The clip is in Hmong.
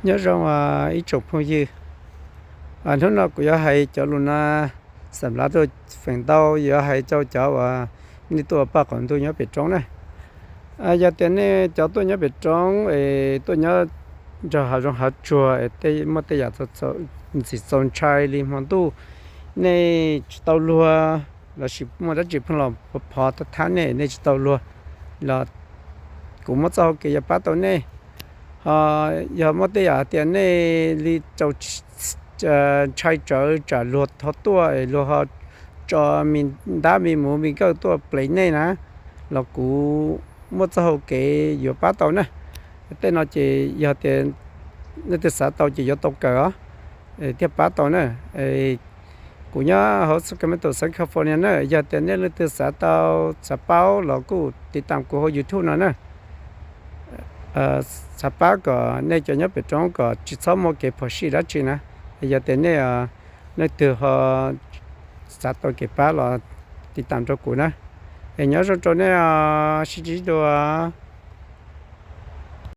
Nyob zoo ib tsoom phooj ywg, hnub no kuv yuav hais cov lus no xam lav tuaj feem ntau yuav hais rau cov uas nej tuaj paj qaum ntuj nyob pem roob na. Yog tias nej cov tuaj nyob pem roob es tuaj nyob nrog hav zoov hav tsuag es muaj tej yam ntxim txaus ntshai li hmo ntuj, nej tsis tau luag lossis muaj dab tsi pheej los phov thab nej, nej tsis tau luag los kuv muab txoj hau kev yuav pab tau nej. Ho yog muaj tej yam tias nej li rau ntshai tsawv tsam luag ho tuaj es luag ho tso me ntab me muv me nkawj tuaj plev nej na, los kuv muaj txoj hau kev yuav pab tau na. Tej no ces yog tias leej twg xav tau ces yuav tau kawm os, thiaj pab tau na. Kuv nyob hauv Sacramento, Southern California na. Yog tias nej leej twg xav tau, xav paub los kuj tiv tam kuv hauv YouTube no na. Xav pab kom nej cov nyob pem roob kom tsis txhob muaj kev phom sij dab tsi na. Yog tias nej leej twg ho xav tau kev pab los tiv tam rau kuv na. Es nyob zoo rau nej, sib ntsib dua.